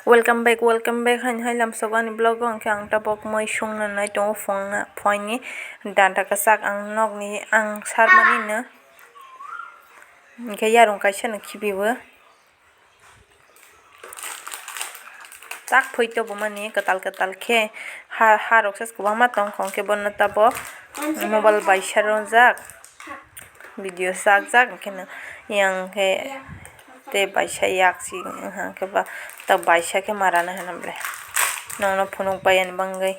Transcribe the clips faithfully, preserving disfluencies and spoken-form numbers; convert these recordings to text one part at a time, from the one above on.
Welcome back, welcome back. Haini hai lamsogo ani vlog o hwnkhe ang tabok mui songna nai tongo phwangna, phuaini danta kwchak ang nokni ang sarmani no. Hwnkhe yarung kaisa no khibiwo. Tak phoi tobomani kwtal kwtal khe ha, ha rok se kwbangma tongkha hwnkhe bono tabok mobile bai sa ronjak. Video chakjak hwnkhe no yang khe tei baisa yak si wngkha hwnkhe ba tak baisa khe ma rana hwnna ble nongno phunuk bai ani bagwi.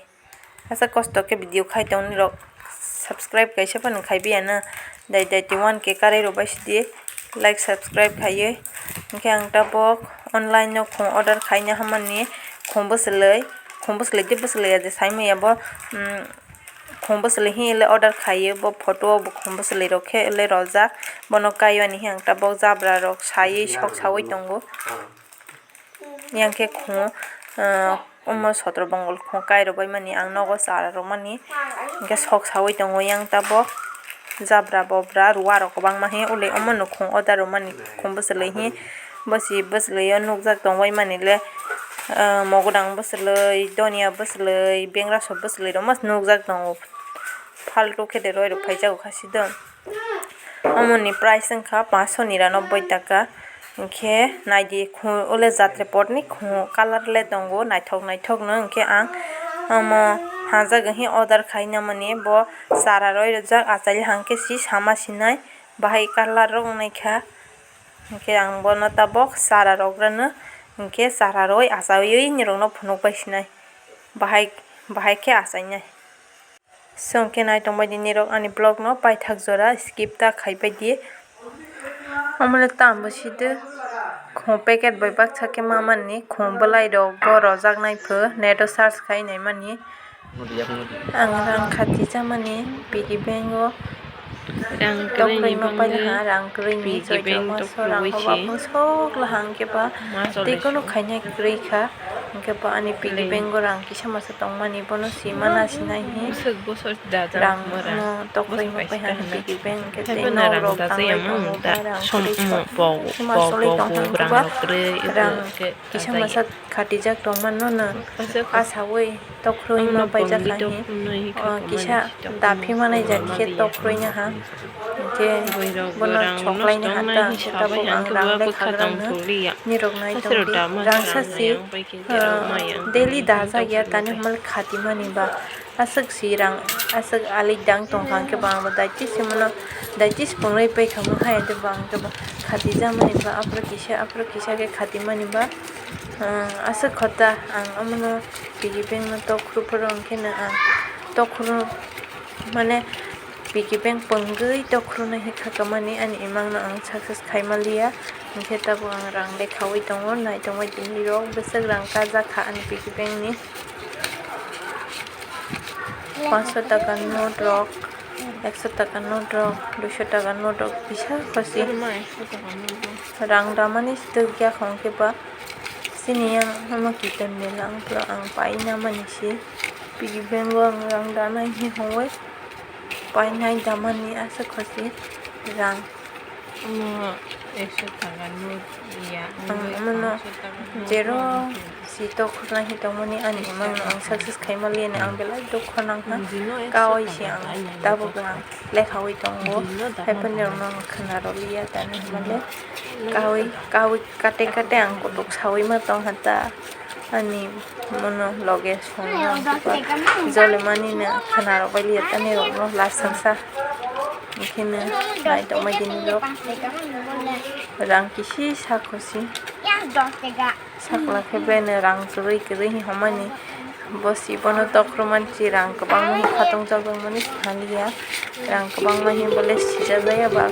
Asa kosto khe video khai tong nirok subscribe kaisa phano khai biya na dai dai tei one K karai rw bai sidi like subscribe khaiwi hwnkhe ang tabok online no khung order khaina hamani khung bwswlwi khung bwswlwi tei bwswlwi ya je sai manya bo. Khum bwswlwi hwnwi le order khaio, bo photo o bo khum bwswlwi rok khe le rojak, bono kaiwi ani hwnkhai tabok jabra rok saiwi sok sawi tongo. Yang khe khum, ah, omo sotro bongol khum kai rok bai mani ang nogo chara rok mani hwnkhe sok sawi tongo yang tabok jabra bobra ruwa rok kwbangma hwnwi ule omo no khum order rw mani khum bwswlwi hwnwi. Bwswi bwswlwi o nukjak tongbai mani le, ah, mogodang bwswlwi, donia bwswlwi, bengra sop bwswlwi rok mas nukjak tongo. Faltu khe de roi rok phaijago khasi do. Omo ni price wngkha panchsho niranobboi taka. Hwnkhe naidi khu-, ule jatre pot ni khu-, colour le tongo naithok naithok no. Hwnkhe ang omo hajak hwnwi order khaina mani bo chara roi rwjak achai le hwnkhe si sama sinai bahai colour rok wngnaikha. Hwnkhe ang bono tabok chara rok rwno, hwnkhe chara rwi achawi nirokno phunuk bai sinai, bahai, bahai khe achainai. Chwng khe nai tongbai di nirok ani vlog no paithak jora skip ta khaibai di. Omo le tamo side khum packet bai baksa khe ma mani khum bwlai rok bo rojak nai pho net o search khai nai mani. Ang rang khati chamani piggy bank o. Rang kwrwi ni bagwi, rang kwrwi ni piggy bank to khulwi se. Sok lahang khe ba tei kono khaina kwrwi kha. Hwnkhe ba ani piggy bank o rang kisa masa tongmani bono si mana sinai hi. Rang no tokhoi no pai han piggy bank hwnkhe tei nok rok tanglai tongo ba rang kwrwi kha. Kisa masa tongthang khe ba rang kisa masa khatijak tongmano no asawi. Tokroi ma paijak kha hi, o kisa daphi manai jak khe tokroi na ha, hwnkhe bono choklai na ha ta, hwnkhe tabuk ang rang le khagra no nirok nai tong di, rang sa si, daily dajak ya tani hwnba le khati mani ba, aswk si rang, aswk alik dang tong kha, hwnkhe bo ang bo daitisi mano, daitisi pungrwi pai kha mui haya de bo ang khe bo khati ja mani ba, aphuru kisa, aphuru kisa khe khati mani ba, aswk kho ta ang omono. Piggy bank no tokhru phuru hwnkhe no ang tokhru mane piggy bank pungwi tokhru no hikha kamani ani imang no ang success khai manliya, hwnkhe tabuk ang rang lekhawi tongo, naitongwi tini rok bwswk rang kajak kha ani piggy bank ni. Pansho taka note rok, ekso taka note rok, duisho taka note rok kisa khosi rang damani swtwk ya hwnkhe ba. Chini yang omo kitan ni lang pura ang paina mani si piggy bank o ang rang danai hi hongoi painai damani aswk khosi rang. Omo ekso taka note ya, ang omono zero si tokhornai hi tongmani ani imang no ang success khai manliya ni ang belai dukho nang kha. Kaui si ang tabuk ang lekhaui tongo, haiphano ang khwna rwliya tani hwnmale kaui kaui. Kate kate ang kutuk saui ma tong kha ta ani mono loge songno jole mani no khwna rok bai liya tani rok no last sangsa hwnkhe no nai tongmai tini rok rang kisi sa khosi sakla khe bene rang kwrwi kwrwi hinwi homani. Bo si bono tokhormani si rang kwbangma khatungjakmani si haliya, rang kwbangma hinwi bole sijak ya ba.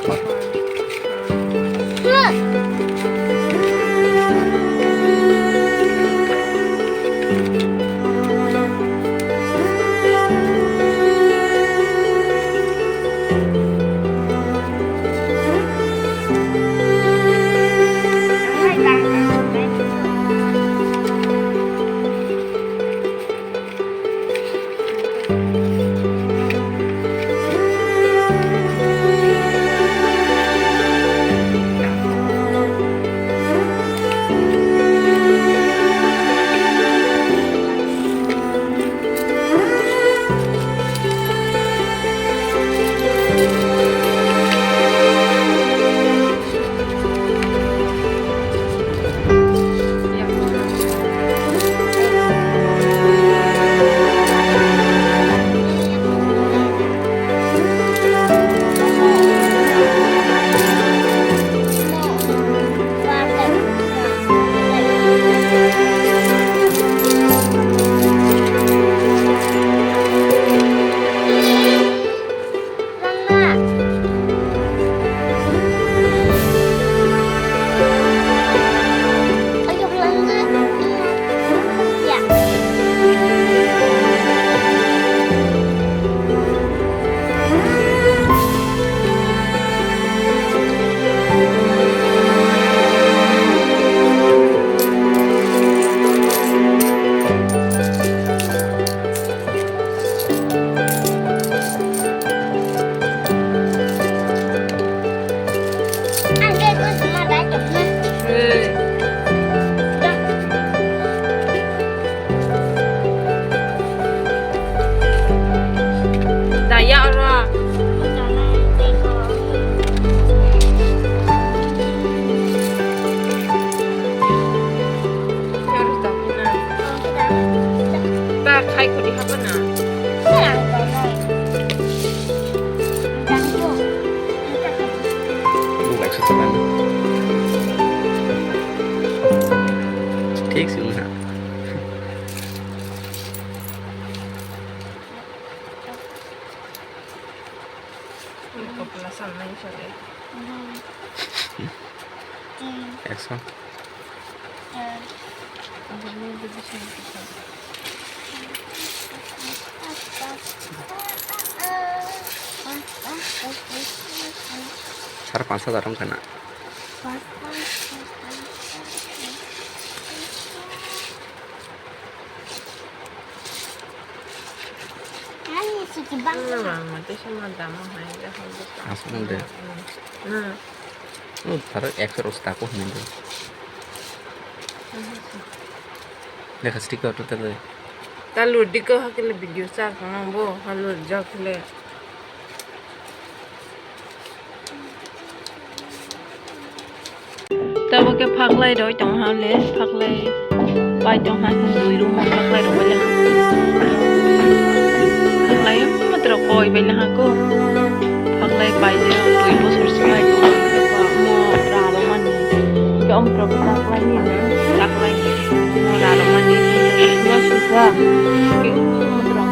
Kopla salmani sale. Action. Sare panch hajar wngkha na. Aswk de. Hmm. Hmm. Taro ekso rok tako hinwi de. Lekha sticker to tele. Ta lurdi ko hakile video sa khana bo halur jakle. Tabo khe phaklai roi tong ha le, phaklai pai tong ha, hwnwi rwma phaklai rok bai le ha. Phaklai matro koi bai le ha ko. Phaklai pai le twi bosor se pai tong ha, mo rarwmani. Khe omtro khe taklai ni, taklai ni. Mo rarwmani, mo susa. Khe omtro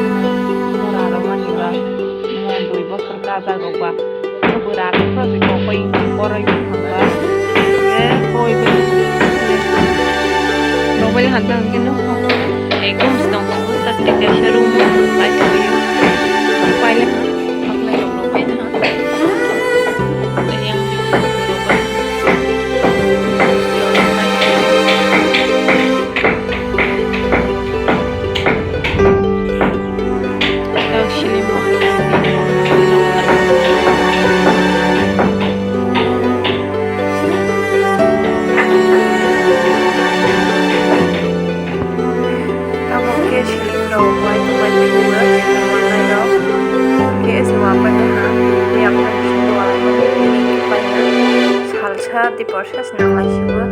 mo rarwmani ba. Mo dui bosor kajak rok ba. Bwra rok se kok bai wngkha, korai wngkha ba. Eh, koi bai. Rok bai han jang khe no. Ekdom se tong kha, tak tak kaisa room bai tong kha. Pai le ha, pai le ha, pai le ha. Yang rok bai. Abo khe siling rok bai bai khe manai rok khe se wapai ha yak pai ha salsa di process nang lai sibo.